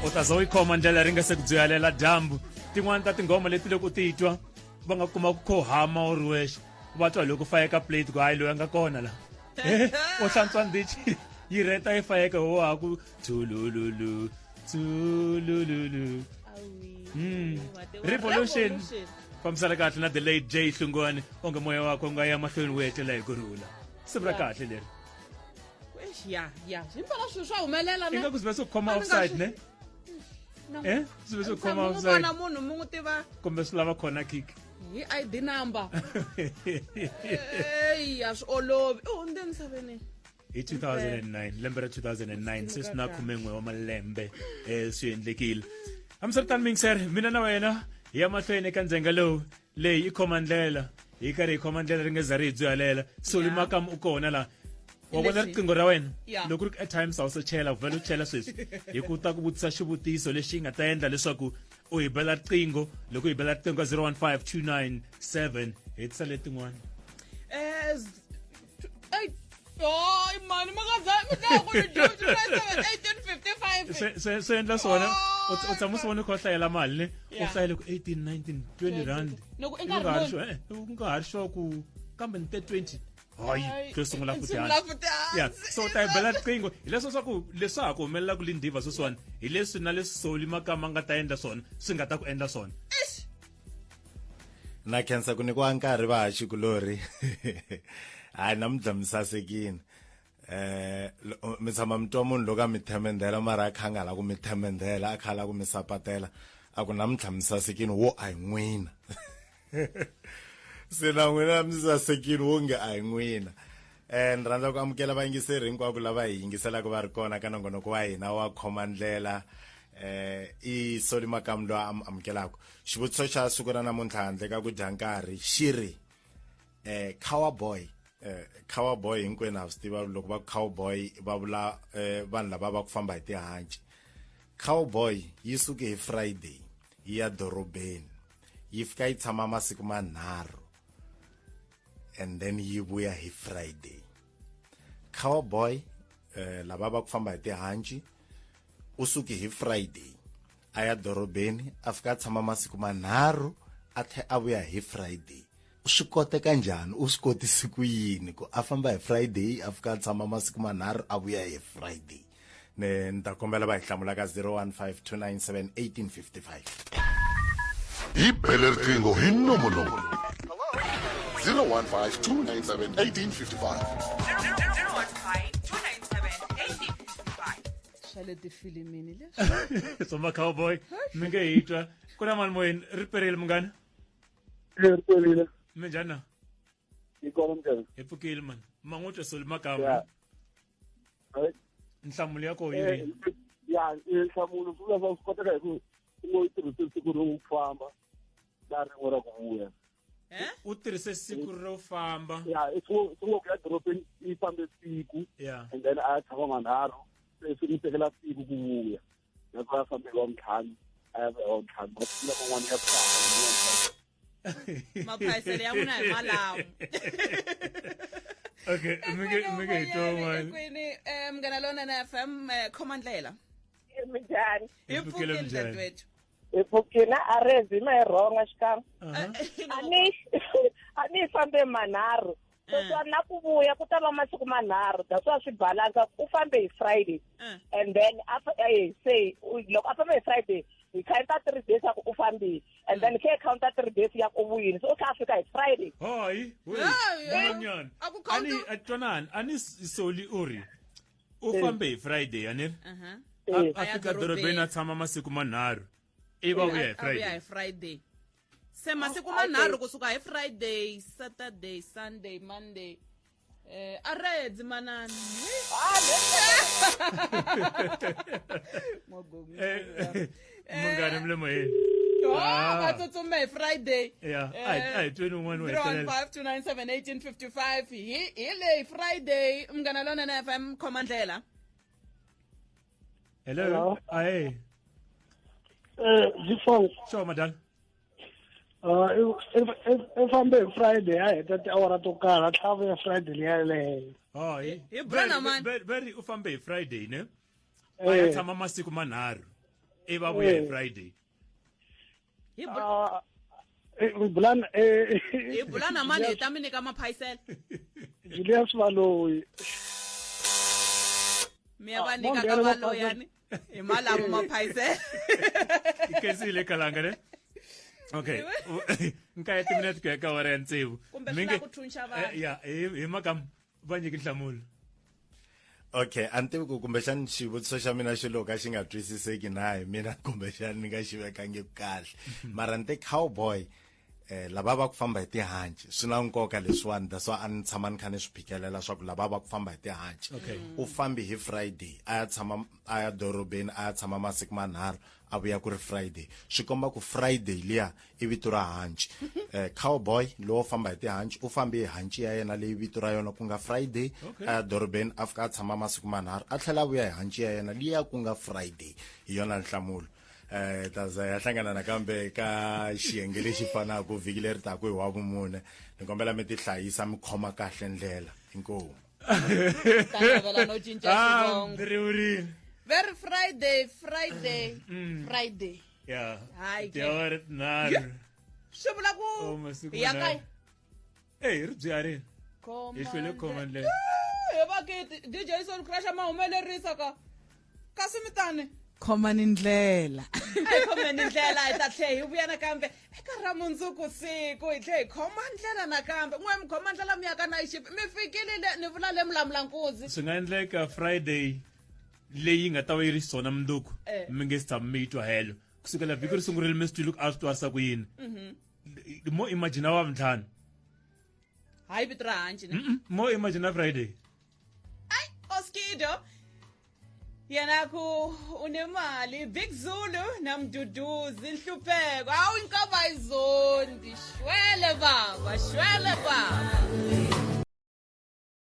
U ta za u yi khoma ndlela ri nga se ku dzwihalela dyambu. Tin'wani ta tinghoma leti loko u ti twa va nga kuma ku kho hama u ri wexe, va twa loko fayeka plate ku hayi loyi a nga kona la. Eh, u hlantswa ndichi yi rheta yi fayeka wo ha ku thulululu thulululu. Revolution. Fambisana kahle na the late J Hlungwani, onge moya wakwe u nga ya mahlweni wu etlela hi ku rhula. Siku ra kahle leri. Eish, ya ya swi mpela swilo swa humelela ne Ingaku swi ve swi khoma A ni nga offside swi- ne? No. Eh? Swi ve swi khoma Tshama mu offside. vona munhu mu n'wi tiva Kumbe swi lava corner kick. Hi ID number. Eyi, a swi olovi. U hundze emisaveni. Hi 2009, lembe ra 2009, se swi na 11 wa malembe swi endlekile. Hambiswiritano mingiseri, mina na wena hi ya mahlweni eka ndzhenga lowu. Leyi i khoma ndlela, hi karhi hi khoma ndlela ri nge za ri hi dzwihalela. Soli Makamu u kona la. Wa vona Leswi. riqingho ra wena? Yeah. Loko ri ku airtime sa wu se chela, vhela u chela sweswi. Hi ku ta ku vutisa xivutiso lexi nga ta endla leswaku u hi bela riqingho. Loko u hi bela riqingho ka 015 297, hetisa letin'wana. Eight. Hayi mani, mi nga za mi dlaya ku ni dyondza 1855. Se endla swona. U tshama u swi vona u kha u hlayela mali ne? U hlayele ku 18, 19, 20 rand. Loko i U nga nga ha ri ri sure, u nga ha ri sure ku kambe ni te 20. Hayi, Hayi, xo sungula i futhi sungula hansi. futhi hansi. Yeah, so u ta yi bela riqingho. Hi leswi swa ku leswi ha ku humelela ku Lindiva sweswiwani, hi leswi na leswi Soli Makama a nga ta endla swona, swi nga ta ku endla swona. Eish. Na khensa ku nyikiwa nkarhi vahaxikulorhi. Hayi, namuntlha mi sasekile. Mi tshama mi twa munhu loko a mi themendhela, mara a kha a nga la ku mi themendhela, a kha a la ku mi sapatela, a ku namuntlha mi sasekile, wo a hi n'wina. Se na n'wina mi sasekile, wo nge a hi n'wina. Ni rhandza ku amukela vayingiseri hinkwako lava hi yingiselaka va ri kona ka nongonoko wa hina wa Khoma Ndlela. I Soli Makamu loyi a mi amukelaka. Xivutiso xa siku ra namuntlha handle ka ku dya nkarhi xi ri, cowboy, cowboy hinkwenu ha swi tiva loko va ku cowboy va vula vanhu lava va ku famba hi tihanci. Cowboy yi suke hi Friday yi ya dorobeni, yi fika yi tshama masiku manharhu and then yi vuya hi Friday. Cowboy, lava va ku famba hi tihanci, u suke hi Friday a ya dorobeni, a fika a tshama masiku manharhu, a tlhe a vuya hi Friday. Swi koteka njhani? U swi kotise ku yini ku a famba hi Friday, a fika a tshama masiku manharhu, a vuya hi Friday? Ne ni ta kombela va hi hlamula ka 015 297 1855. Hi bele riqingho hi nomo lowu. 015 297 1855. 015 297 1855. Swa le tifilimini leswi. Swa cowboy, mi nge hi twa. Ku na mali moyeni, ri perile munghana? Ri perile. Mi njhani na? Hi kona minjhani? Hi pfukile mani. Ma n'wi twa Soli Makamu? Yeah. Right. Nhlamulo ya koho yi ri? Ya, nhlamulo swi vula swa swi koteka hi ku u ngo yi tirhise siku ro famba na rin'we ra ku vuya. Eh? U tirhise siku ro famba. Ya, i swi ngo ku ya dorobeni yi fambe siku. Yeah. And then a ya tshama manharhu, se swi n'wi tekela siku ku vuya. Na ku ya fambe wa ntlhanu, a ya vuya wa ntlhanu. Masiku laman'wana ya ku famba, man'wana. Maphayisele ya n'wina hi malamu. Okay, mi nge hi twa un'wana. Kwini, Munghana Lonene FM, Khoma Ndlela. Minjhani? Hi Hi pfukile pfukile minjhani? dadewethu. Hi pfukile, a rezi ma hi rhonga xikan'we. Aha. A ni fambe manharhu. Sweswiwa na ku vuya ku ta va masiku manharhu, that's why swi balance. U fambe hi Friday. And then say loko a fambe hi Friday, hi counta 3 days ya ku u fambile. And then ke counta 3 days ya ku u vuyile. So u tlhela a fika hi Friday. Hayi, we, Hayi, mun'wanyana. a ku count- Ani, a twanani, ani Soli u ri, u fambe hi Friday, ani ri? Uh-huh. A A ya fika dorobeni. dorobeni a tshama masiku manharhu. Ivi a vuya hi A vuya hi Friday. Friday. Se masiku manharhu kusuka hi Friday, Saturday, Sunday, Monday. A redzi manana. Munghana mi le moyeni. Oh, Ah. a tsutsuma hi Friday. Yeah, a hi tweni un'wana wo Zero one hetelela. five two nine seven eighteen fifty five. Hi leyi Friday, Munghana Lonene FM, Khoma Ndlela. Hello. Hello. Ahe. G-Funk. Sure, madam. I fambe hi Friday, a heta tiawara to karhi, a tlhela a vuya Friday liya yeleyo. Hayi. Hi Brana man. Veri u fambe hi Friday ne? A ya tshama masiku manharhu. I va vuya hi Friday. Hi bulana hi bulana mani hi ta mi nyika maphayisela. Julius Baloyi. Mi ya va nyika ka Baloyani hi malavo maphayisela. I khensile Kalanga ne? Okay. Nkaye timinete ku ya ka awara ya tsevu. Kumbe swi lava ku thunxa vanhu. Ya, hi makamu va nyiki nhlamulo. Okay, a ni tivi ku kumbexani xivutiso xa mina xi lo ka xi nga twisiseki na hi mina kumbexani ni nga xi vekangi kahle. Mara ni te cowboy lava va ku famba hi tihanci swi na nkoka leswiwani, that's why a ni tshama ni kha ni swi phikelela swa ku lava va ku famba hi tihanci. U fambi hi Friday a ya tshama a ya dorobeni a ya tshama masiku manharhu a vuya ku ri Friday. Swi komba ku Friday liya i vito ra hanci. Cowboy lowo famba hi tihanci u fambe hi hanci ya yena leyi vito ra yona ku nga Friday, a ya dorobeni a fika a tshama masiku manharhu a tlhela a vuya hi hanci ya yena liya ku nga Friday. Hi yona nhlamulo. Ta za ya hlangana nakambe ka xiyenge lexi fanaka vhiki leri taka hi wa vumune. Ni kombela mi tihlayisa mi khoma kahle ndlela. Inkomu. Ta navela no cinca xivongo. Rivurile. Very Friday, Friday, Friday. Ya. Hayi ke. Tiawara tinharhu. Swi vula ku Oh, masiku hi ya manharhu. kaya. Eh, ri byarile. Hi hlwele ku khoma ndlela. He vakiti DJ Soul Crush ma humelerisa ka. Kasi mi tani. Khomani ndlela. Hi khomeni ndlela hi ta tlhe hi vuya nakambe eka ra mundzuku siku hi tlhe hi khoma ndlela nakambe. N'we mi khoma ndlela mi ya ka night shift. Mi fikile le ni vula le Mlamula-Nkuzi. Swi nga endleka Friday leyi nga ta va yi ri xiswona mundzuku mi nge se tshama mi yi twa helo. Kusukela vhiki ri sungurile mi swi twile ku a swi twarisa ku yini. Mo imagine wa vuntlhanu. Hayi vito ra hanci ne. Mo imagine Friday. Ai, Oskido. Yena ku unemali Big Zulu na Mduduzi Nhlupheko. Hawu inkaba ayizondi. Shwele baba, shwele baba.